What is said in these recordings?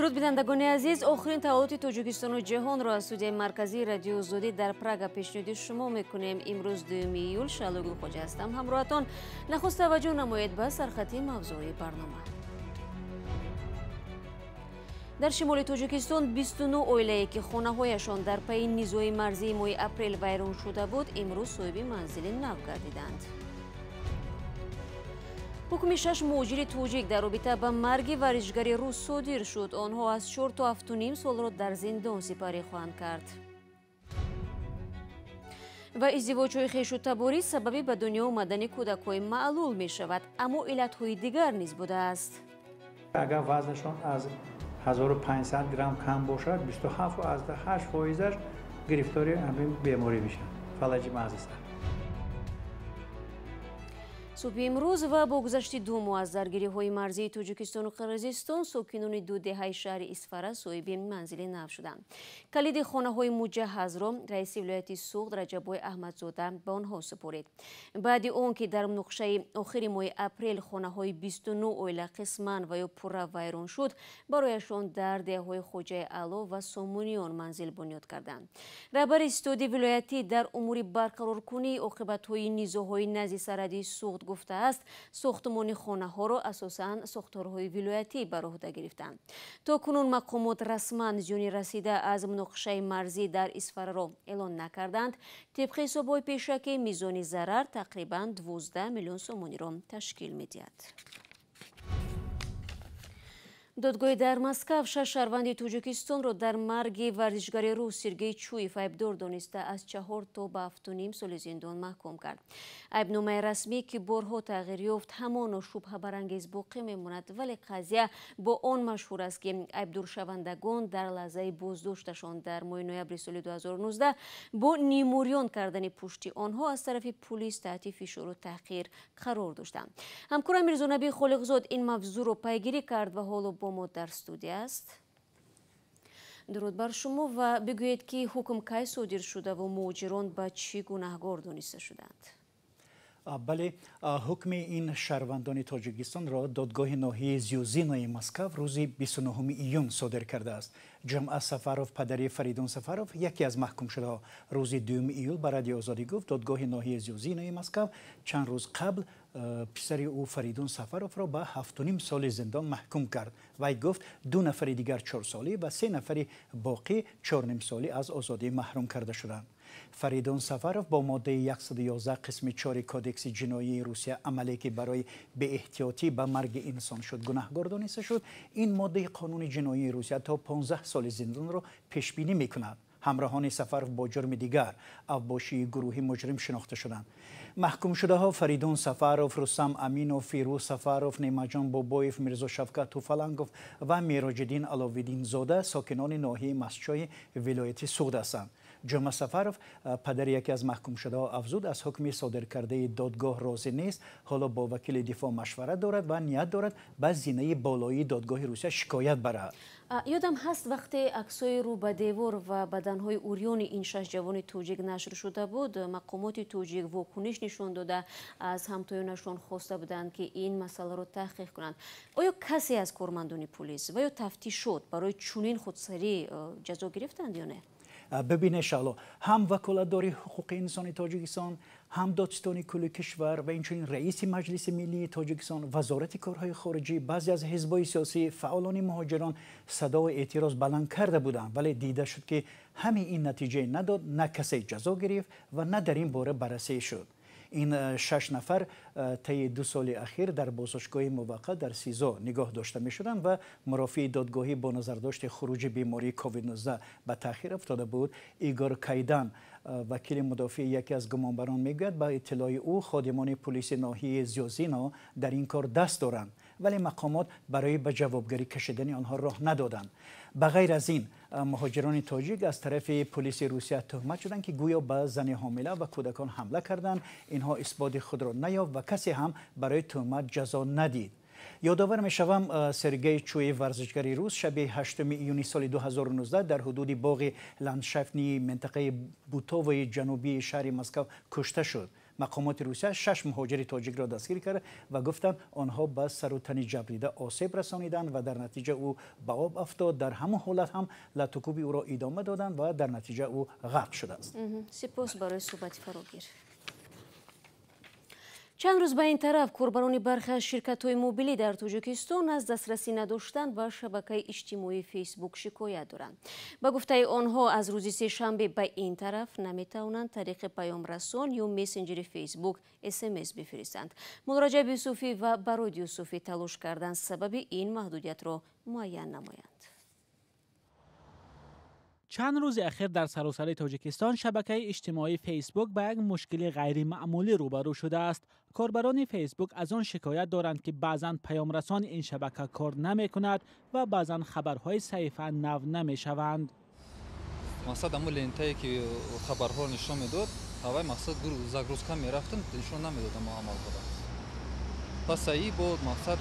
Дуруд, бинандагони азиз. Охирин таҳаввулоти Тоҷикистону ҷаҳонро аз студияи марказии Радиои Озодӣ дар Прага пешниҳоди шумо мекунем. Имрӯз 2 июл, Шаҳло Гулхоҷа ҳастам ҳамроҳатон. Нахуст таваҷҷӯҳ намоед ба сархати мавзӯи барнома. Дар шимоли Тоҷикистон 29 оилае, ки хонаҳояшон дар пайи низои марзии моҳи апрел вайрон шуда буд, имрӯз соҳиби манзили нав гардиданд. Ҳукми 6 муҳоҷири тоҷик дар робита ба марги варзишгари рус содир шуд. Онҳо аз 4 то 7,5 солро дар зиндон сипарӣ хоҳанд кард. Ва издивоҷҳои хешу таборӣ сабаби ба дунё омадани кӯдакҳои маълул мешавад, аммо иллатҳои дигар низ будааст. Агар вазнашон аз 1500 грамм кам бошад, 27,8 фоизаш гирифтори ҳамин беморӣ мешаванд, фалаҷи мағзи сар. Субҳи имрӯз ва бо гузашти 2 моҳ аз даргириҳои марзии Тоҷикистону Қирғизистон, сокинони ду деҳаи шаҳри Исфара соҳиби манзили нав шуданд. Калиди хонаҳои муҷаҳҳазро раиси вилояти Суғд Раҷаббой Аҳмадзода ба онҳо супорид. Баъди он ки дар муноқишаи охири моҳи апрел хонаҳои 29 оила қисман ва ё пурра вайрон шуд, барояшон дар деҳаҳои Хоҷаи Аъло ва Сомониён манзил бунёд карданд. Раҳбари ситоди вилоятӣ дар умури барқароркунии оқибатҳои низоъҳои назди сарҳади Суғд гуфтааст, сохтмони хонаҳоро асосан сохторҳои вилоятӣ ба роҳда гирифтанд. То кунун мақомот расман зиёни расида аз муноқишаи марзӣ дар Исфараро эълон накарданд. Тибқи ҳисобҳои пешакӣ, мизони зарар тақрибан 12 миллион сомониро ташкил медиҳад. Додгоҳи дар Москав 6 шаҳрванди Тоҷикистонро дар марги варзишгари рус Сергей Чуев айбдор дониста, аз 4 то ба 7,5 соли зиндон маҳкум кард. Айбномаи расмӣ, ки борҳо тағйир ёфт, ҳамоно шубҳабарангез боқӣ мемонад, вале қазия бо он машҳур аст, ки айбдоршавандагон дар лаҳзаи боздошташон дар моҳи ноябри соли 2019 бо нимурён кардани пушти онҳо аз тарафи пулис таҳти фишору таҳқир қарор доштанд. Ҳамкорам Мирзонаби Холиқзод ин мавзӯъро пайгирӣ кард ва ҳоло бо мо дар студия аст. Дуруд бар шумо ва бигӯед, ки ҳукм кай содир шуда ва муҳоҷирон ба чӣ гунаҳгор дониста шуданд? Бале, ҳукми ин шаҳрвандони Тоҷикистонро додгоҳи ноҳияи Зюзинои Москав рӯзи 29 июн содир кардааст. Ҷумъа Сафаров, падари Фаридун Сафаров, яке аз маҳкумшудаҳо, рӯзи 2 июл ба Радиои Озодӣ гуфт, додгоҳи ноҳияи Зюзинои Москав чанд рӯз қабл писари ӯ Фаридун Сафаровро ба 7,5 соли зиндон маҳкум кард. Вай гуфт, 2 нафари дигар 4солӣ ва 3 нафари боқӣ 4,5 солӣ аз озодӣ маҳрум карда шуданд. Фаридун Сафаров бо моддаи 111 қисми 4 Кодекси ҷиноии Русия, амале ки барои беэҳтиётӣ ба марги инсон шуд, гунаҳгор дониста шуд. Ин моддаи қонуни ҷиноии Русия то 15 соли зиндонро пешбинӣ мекунад. Ҳамроҳони Сафаров бо ҷурми дигар, авбошии гурӯҳи муҷрим, шинохта шуданд. Маҳкумшудаҳо Фаридун Сафаров, Рустам Аминов, Фирӯз Сафаров, Неъматҷон Бобоев, Мирзо Шавкат Туфалангов ва Мероҷиддин Аловиддинзода сокинони ноҳияи Мастчои вилояти Суғд ҳастанд. Ҷумъа Сафаров, падари яке аз маҳкумшудаҳо, афзуд, аз ҳукми содиркардаи додгоҳ розӣ нест, ҳоло бо вакили дифоъ машварат дорад ва ният дорад ба зинаи болоии додгоҳи Русия шикоят барад. Ёдам ҳаст, вақте аксҳои рӯ ба девор ва баданҳои урёни ин 6 ҷавони тоҷик нашр шуда буд, мақомоти тоҷик вокуниш нишон дода, аз ҳамтоёнашон хоста буданд, ки ин масъаларо таҳқиқ кунанд. Оё касе аз кормандони пулис ва ё тафтишот барои чунин худсарӣ ҷазо гирифтанд ё не? Бибинед, Шаҳло, ҳам ваколатдори ҳуқуқи инсони Тоҷикистон, ҳам додситони кулли кишвар ва инчунин раиси Маҷлиси миллии Тоҷикистон, Вазорати корҳои хориҷӣ, баъзе аз ҳизбҳои сиёсӣ, фаъолони муҳоҷирон садои эътироз баланд карда буданд, вале дида шуд, ки ҳамин ин натиҷае надод, на касе ҷазо гирифт ва на дар ин бора баррасӣ шуд. Ин 6 нафар таи 2 соли ахир дар боздоштгоҳи муваққат дар СИЗО нигоҳ дошта мешуданд ва мурофиаи додгоҳӣ бо назардошти хуруҷи бемории COVID-19 ба таъхир афтода буд. Игор Кайдан, вакили мудофии яке аз гумонбарон, мегӯяд, ба иттилои ӯ ходимони пулиси ноҳияи Зюзино дар ин кор даст доранд, вале мақомот барои ба ҷавобгарӣ кашидани онҳо роҳ надоданд. Ба ғайр аз ин, муҳоҷирони тоҷик аз тарафи пулиси Русия туҳмат шуданд, ки гӯё ба зани ҳомила ва кӯдакон ҳамла карданд. Инҳо исботи худро наёфт ва касе ҳам барои туҳмат ҷазо надид. Ёдовар мешавам, Сергей Чуев, варзишгари рус, шаби 8 июни соли 2019 дар ҳудуди боғи ландшафтнии минтақаи Бутовои ҷанубии шаҳри Москав кушта шуд. Мақомоти Русия 6 муҳоҷири тоҷикро дастгир кард ва гуфтанд, онҳо ба сару тани ҷабрдида осеб расониданд ва дар натиҷа ӯ ба об афтод. Дар ҳамон ҳолат ҳам латукӯби ӯро идома доданд ва дар натиҷа ӯ ғарқ шудааст. Сипос барои суҳбати фарогир. Чанд рӯз ба ин тараф корбарони бархе аз ширкатҳои мобилӣ дар Тоҷикистон аз дастрасӣ надоштан ба шабакаи иҷтимоии Фейсбук шикоят доранд. Ба гуфтаи онҳо, аз рӯзи сешанбе ба ин тараф наметавонанд тариқи паёмрасон ё мессенҷери Фейсбук СМС бифиристанд. Муллораҷаб Юсуфӣ ва Барод Юсуфӣ талош карданд сабаби ин маҳдудиятро муайян намоянд. Чанд рӯзи ахир дар саросари Тоҷикистон шабакаи иҷтимоии Фейсбук ба як мушкили ғайримаъмулӣ рӯбарӯ шудааст. Корбарони Фейсбук аз он шикоят доранд, ки баъзан паёмрасони ин шабака кор намекунад ва баъзан хабарҳои саҳифа нав намешаванд. Мақсад, ҳамун лентае, ки хабарҳоро нишон медод, ҳавай мақсад загрузка мерафтан, нишон намедод ҳамо амалҳоро. Пас аи бо мақсад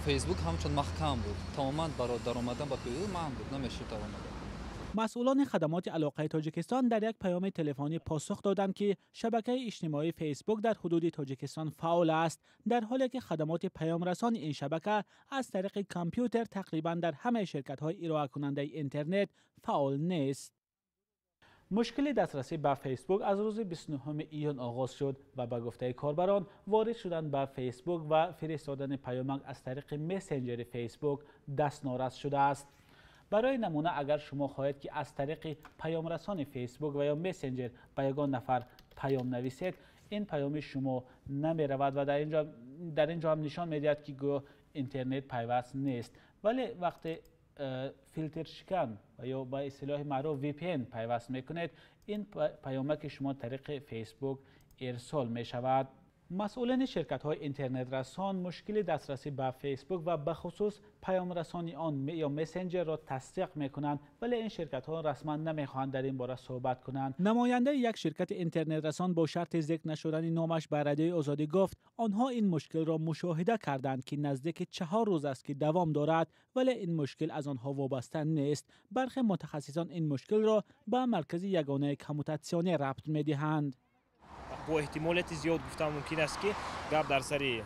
Фейсбук ҳамчун маҳкам буд, тамоман даромадан ба Фейсбук манъ буд, намешуд даромадан. Масъулони хадамоти алоқаи Тоҷикистон дар як паёми телефонӣ посух доданд, ки шабакаи иҷтимоии Фейсбук дар ҳудуди Тоҷикистон фаъол аст, дар ҳоле ки хадамоти паёмрасони ин шабака аз тариқи компютер тақрибан дар ҳамаи ширкатҳои ироакунандаи интернет фаъол нест. Мушкили дастрасӣ ба Фейсбук аз рӯзи 29 июн оғоз шуд ва ба гуфтаи корбарон, ворид шудан ба Фейсбук ва фиристодани паёмак аз тариқи мессенҷери Фейсбук дастнорас шудааст. Барои намуна, агар шумо хоҳед, ки аз тариқи паёмрасони Фейсбук ва ё мессенҷер ба ягон нафар паём нависед, ин паёми шумо намеравад ва дар ин ҷо ҳам нишон медиҳад, ки гӯё интернет пайваст нест. Вале вақте филтршикан ва ё ба истилоҳи маъруф VPN пайваст мекунед, ин паёмаки шумо тариқи Фейсбук ирсол мешавад. Масъулини ширкатҳои интернетрасон мушкили дастрасӣ ба Фейсбук ва бахусус паёмрасони он ё мессенҷерро тасдиқ мекунанд, вале ин ширкатҳо расман намехоҳанд дар ин бора суҳбат кунанд. Намояндаи як ширкати интернетрасон бо шарти зикр нашудани номаш ба Радиои Озодӣ гуфт, онҳо ин мушкилро мушоҳида карданд, ки наздики 4 рӯз аст, ки давом дорад, вале ин мушкил аз онҳо вобаста нест. Бархе мутахассисон ин мушкилро ба маркази ягонаи коммутатсионӣ рабт медиҳанд. Бо эҳтимолияти зиёд гуфтан мумкин аст, ки гап дар сари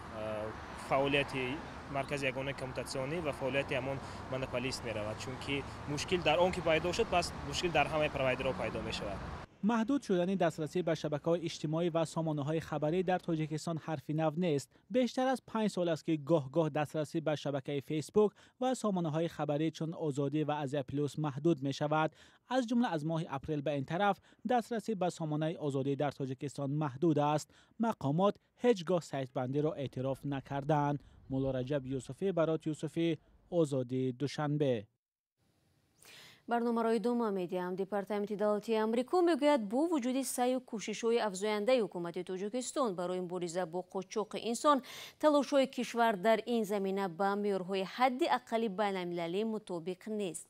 фаъолияти маркази ягонаи коммутатсионӣ ва фаъолияти ҳамон монополист меравад, чунки мушкил дар он ки пайдо шуд, пас мушкил дар ҳамаи провайдерҳо пайдо мешавад. Маҳдуд шудани дастрасӣ ба шабакаҳои иҷтимоӣ ва сомонаҳои хабарӣ дар Тоҷикистон ҳарфи нав нест. Бештар аз 5 сол аст, ки гоҳ-гоҳ дастрасӣ ба шабакаи Фейсбук ва сомонаҳои хабарӣ чун Озодӣ ва Азия Плюс маҳдуд мешавад. Аз ҷумла аз моҳи апрел ба ин тараф дастрасӣ ба сомонаи Озодӣ дар Тоҷикистон маҳдуд аст. Мақомот ҳеҷ гоҳ сайтбандиро эътироф накарданд. Муллораҷаб Юсуфӣ, Барот Юсуфӣ, Озодӣ, Душанбе. Барномаро идома медиҳам. Департаменти давлатии Амрико мегӯяд, бо вуҷуди саъю кӯшишҳои афзояндаи ҳукумати Тоҷикистон барои мубориза бо қочоқи инсон, талошҳои кишвар дар ин замина ба меъёрҳои ҳадди аққали байналмилалӣ мутобиқ нест.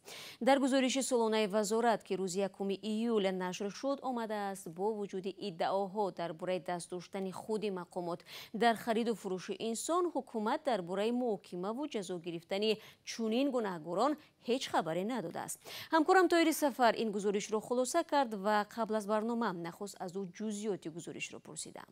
Дар гузориши солонаи вазорат, ки рӯзи 1 июл нашр шуд, омадааст, бо вуҷуди иддаоҳо дар бораи даст доштани худи мақомот дар хариду фурӯши инсон, ҳукумат дар бораи муҳокимаву ҷазо гирифтани чунин гунаҳгорон ҳеҷ хабаре надодааст. Ҳамкорам Тоҳири Сафар ин гузоришро хулоса кард ва қабл аз барнома нахуст аз ӯ ҷузъиёти гузоришро пурсидам.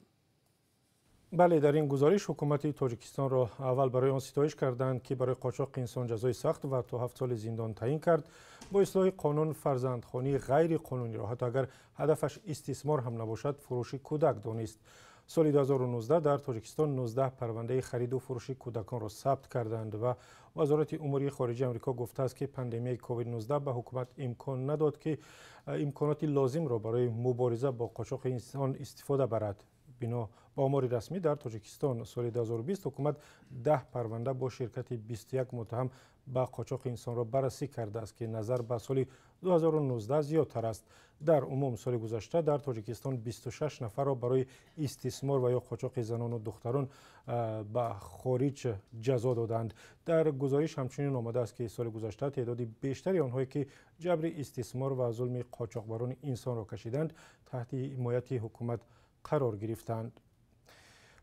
Бале, дар ин гузориш ҳукумати Тоҷикистонро аввал барои он ситоиш карданд, ки барои қочоқи инсон ҷазои сахт ва то 7 соли зиндон таъин кард. Бо ислоҳи қонун фарзандхонии ғайриқонуниро, ҳатто агар ҳадафаш истисмор ҳам набошад, фурӯши кӯдак донист. Соли 2019 дар Тоҷикистон 19 парвандаи хариду фурӯши кӯдаконро сабт карданд ва Вазорати умури хориҷии Амрико гуфтааст, ки пандемияи COVID-19 ба ҳукумат имкон надод, ки имконоти лозимро барои мубориза бо қочоқи инсон истифода барад. Бино ба омори расмӣ, дар Тоҷикистон соли 2020 ҳукумат 10 парванда бо ширкати 21 муттаҳам ба қочоқи инсонро баррасӣ кардааст, ки назар ба соли 2019 зиёдтар аст. Дар умум соли гузашта дар Тоҷикистон 26 нафарро барои истисмор ва ё қочоқи занону духтарон ба хориҷ ҷазо доданд. Дар гузориш ҳамчунин омадааст, ки соли гузашта теъдоди бештари онҳое, ки ҷабри истисмор ва зулми қочоқбарони инсонро кашиданд, таҳти ҳимояти ҳукумат қарор гирифтанд.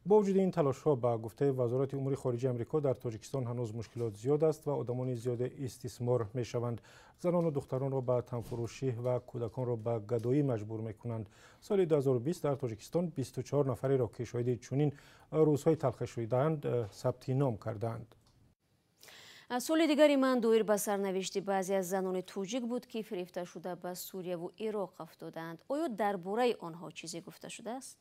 Бо вуҷуди ин талошҳо, ба гуфтаи Вазорати умури хориҷии Амрико, дар Тоҷикистон ҳанӯз мушкилот зиёд аст ва одамони зиёде истисмор мешаванд. Занону духтаронро ба танфурӯшӣ ва кӯдаконро ба гадоӣ маҷбур мекунанд. Соли 2020 дар Тоҷикистон 24 нафареро, ки шоҳиди чунин рӯзҳои талхе шудаанд, сабти ном кардаанд. Суоли дигари ман доир ба сарнавишти баъзе аз занони тоҷик буд, ки фирефта шуда ба Сурияву Ироқ афтодаанд. Оё дар бораи онҳо чизе гуфта шудааст?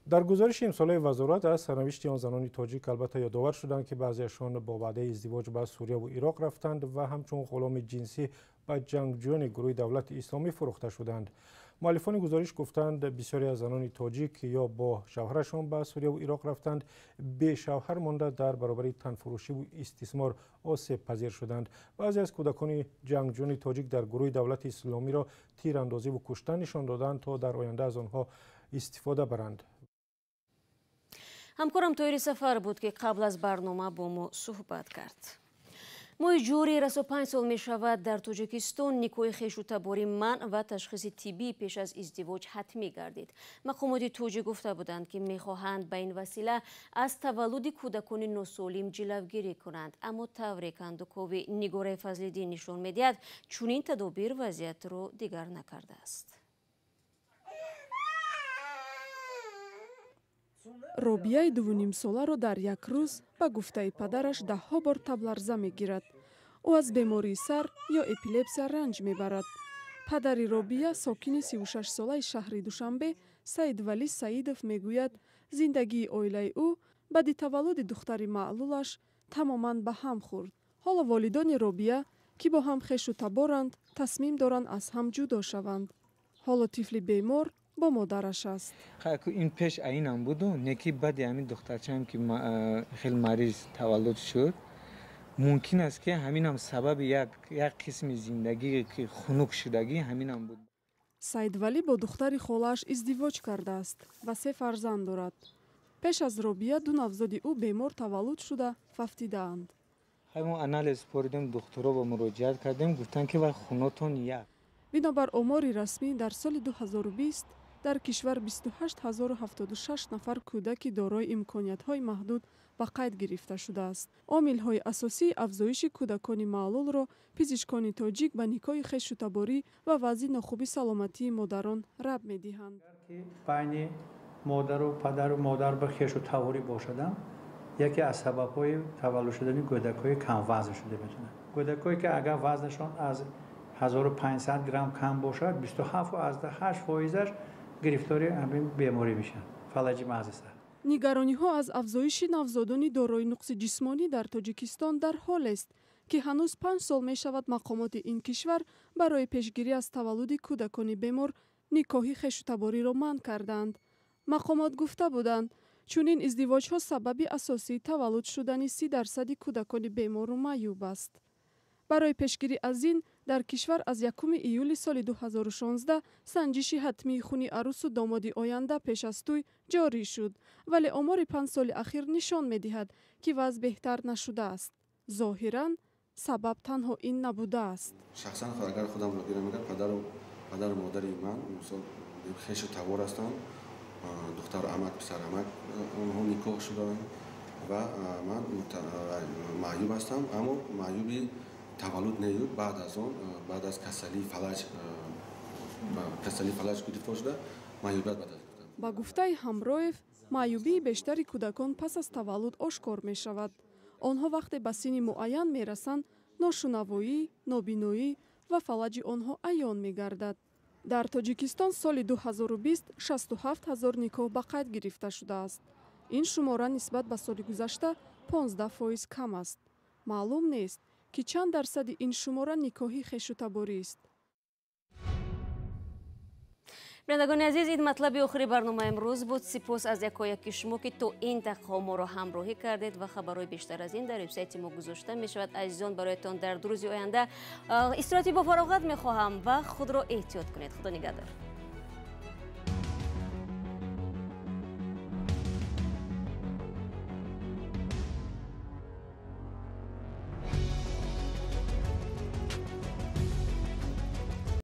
Дар гузориши имсолаи вазорат аз сарнавишти он занони тоҷик албатта ёдовар шуданд, ки баъзеашон бо ваъдаи издивоҷ ба Сурияву Ироқ рафтанд ва ҳамчун ғуломи ҷинсӣ ба ҷангҷӯёни гурӯҳи давлати исломӣ фурӯхта шуданд. Муаллифони гузориш гуфтанд, бисёре аз занони тоҷик ё бо шавҳарашон ба Сурияву Ироқ рафтанд, бешавҳар монда дар баробари танфурӯшиву истисмор осебпазир шуданд. Баъзе аз кӯдакони ҷангҷӯёни тоҷик дар гурӯҳи давлати исломиро тирандозиву куштан нишон доданд, то дар оянда аз онҳо истифода баранд. Ҳамкорам Тоири Сафар буд, ки қабл аз барнома бо мо суҳбат кард. Моҳи ҷорӣ расо 5 сол мешавад дар Тоҷикистон никоҳи хешу таборӣ манъ ва ташхиси тиббӣ пеш аз издивоҷ ҳатмӣ гардид. Мақомоти тоҷик гуфта буданд, ки мехоҳанд ба ин васила аз таваллуди кӯдакони носолим ҷилавгирӣ кунанд. Аммо тавре кандукови Нигораи Фазлиддин нишон медиҳад, чунин тадобир вазъиятро дигар накардааст. Робияи дувунимсоларо дар як рӯз ба гуфтаи падараш даҳҳо бор табларза мегирад. Ӯ аз бемории сар ё эпилепсия ранҷ мебарад. Падари Робия, сокини 36-солаи шаҳри Душанбе, Саидвалӣ Саидов мегӯяд, зиндагии оилаи ӯ баъди таваллуди духтари маълулаш тамоман ба ҳам хӯрд. Ҳоло волидони Робия, ки бо ҳам хешу таборанд, тасмим доранд аз ҳам ҷудо шаванд. Ҳоло тифли бемор бо модараш аст. Ин пеш айнам буду, не ки баъди ҳамин духтарчаам, ки хеле мариз таваллуд шуд, мумкин аст, ки ҳаминам сабаби як қисми зиндагӣ, ки хунук шудагӣ ҳаминам буд. Саидвалӣ бо духтари холааш издивоҷ кардааст ва 3 фарзанд дорад. Пеш аз Робия ду навзоди ӯ бемор таваллуд шуда фавтидаанд. Мо анализ супоридем, духтуро ба муроҷиат кардем, гуфтанд, ки вай хунотон як. Бинобар омори расмӣ, дар соли 2020 дар кишвар 28076 нафар кӯдаки дорои имкониятҳои маҳдуд ба қайд гирифта шудааст. Омилҳои асосии афзоиши кӯдакони маълулро пизишкони тоҷик ба никоҳи хешу таборӣ ва вазъи нохуби саломатии модарон рабт медиҳанд. Байни модару падару модар ба хешу таборӣ бошадам, яке аз сабабҳои таваллуд шудани кӯдакҳои камвазн шуда метавонад. Кӯдакҳое, ки агар вазнашон аз 1500 грамм кам бошад, 27,8%-аш гирифтори ҳамин беморӣ мешаванд, фалаҷи мағзи сар. Нигарониҳо аз афзоиши навзодони дорои нуқси ҷисмонӣ дар Тоҷикистон дар ҳолест, ки ҳанӯз 5 сол мешавад мақомоти ин кишвар барои пешгирӣ аз таваллуди кӯдакони бемор никоҳи хешутабориро манъ кардаанд. Мақомот гуфта буданд, чунин издивоҷҳо сабаби асосии таваллуд шудани 30% кӯдакони бемору маъюб аст. Барои пешгирӣ аз ин дар кишвар аз 1 июли соли 2016 санҷиши ҳатмии хуни арӯсу домоди оянда пеш аз тӯй ҷорӣ шуд, вале омори 5 соли ахир нишон медиҳад, ки вазъ беҳтар нашудааст. Зоҳиран сабаб танҳо ин набудааст. Шахсан агар худамро гирам, агар падару модари ман мисол хешу табор ҳастанд, духтар амак, писар амак, онҳо никоҳ шудаанд ва ман маъюб ҳастам, аммо маъюби таваллуд нею, баъд аз он, баъд аз касалии фалаҷ гирифтор шуда, маъюбият ба даст гирифтам. Ба гуфтаи Ҳамроев, маъюбии бештари кӯдакон пас аз таваллуд ошкор мешавад. Онҳо вақте ба синни муайян мерасанд, ношунавоӣ, нобиноӣ ва фалаҷи онҳо аён мегардад. Дар Тоҷикистон соли 2020 67 ҳазор никоҳ ба қайд гирифта шудааст. Ин шумора нисбат ба соли гузашта 15% кам аст. Маълум нест, ки чанд дарсади ин шумора никоҳи хешутаборист. Бинандагони азиз, ин матлаби охири барномаи имрӯз буд. Сипос аз якояки шумо, ки то ин дақиқа моро ҳамроҳӣ кардед ва хабарҳои бештар аз ин дар вебсайти мо гузошта мешавад. Азизон, бароятон дар ду рӯзи оянда истироҳати бо фароғат мехоҳам ва худро эҳтиёт кунед. Худо нигаҳдор.